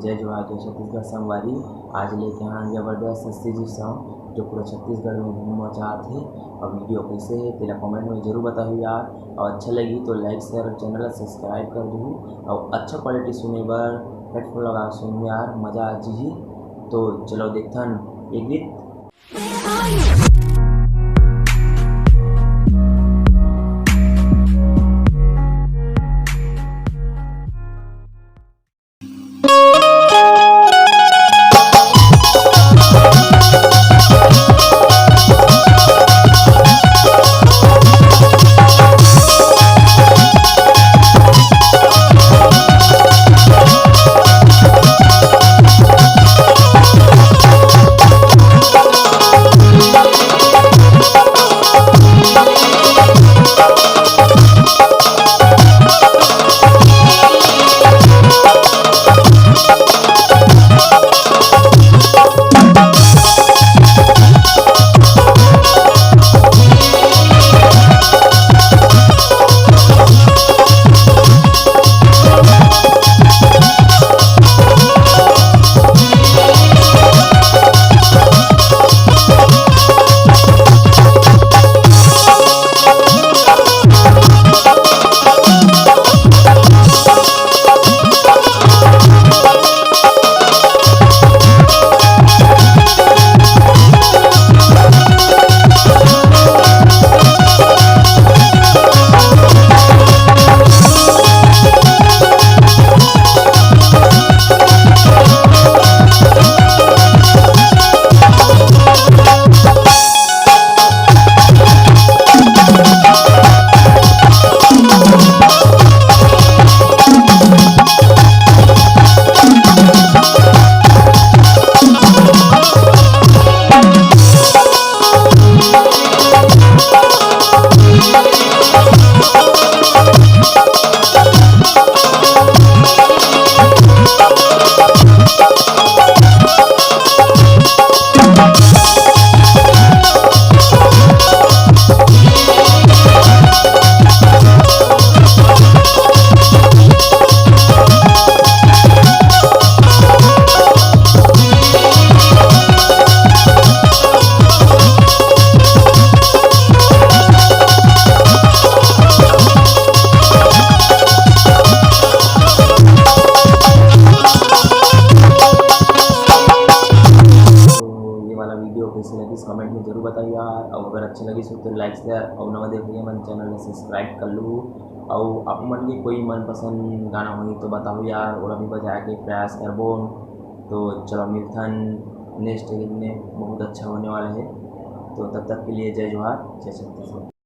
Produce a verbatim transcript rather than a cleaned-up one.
जय जोहार, जय छत्तीसगढ़ संगवारी। आज लेके आए हन जबरदस्त सस्ती जी song, जो पूरा छत्तीसगढ़ में धूम मचात हे। अउ video कैसे हे, तेला comment में जरूर बताहू यार। अउ अच्छा लगी तो like, share, channel ला subscribe कर दूहू। अउ अच्छा quality सुने बर headphone लगा सुनहू यार, मजा आ जीही। तो चलो देखथन ये गीत। तो ये वाला video कैसे लगिस, comment में जरूर बताहू यार। अउ अगर अच्छा लगिस हो तो like, share, अउ नवा देखइया मन, channel ला subscribe कर लू। अउ आप मन के कोई मनपसंद गाना होही तो बताहू यार, ओला भी बजाए के प्रयास करबो। तो चलो मिलथन next गीत में, बहुत अच्छा होने वाला है। तो तब तक के लिए जय जोहार, जय छत्तीसगढ़।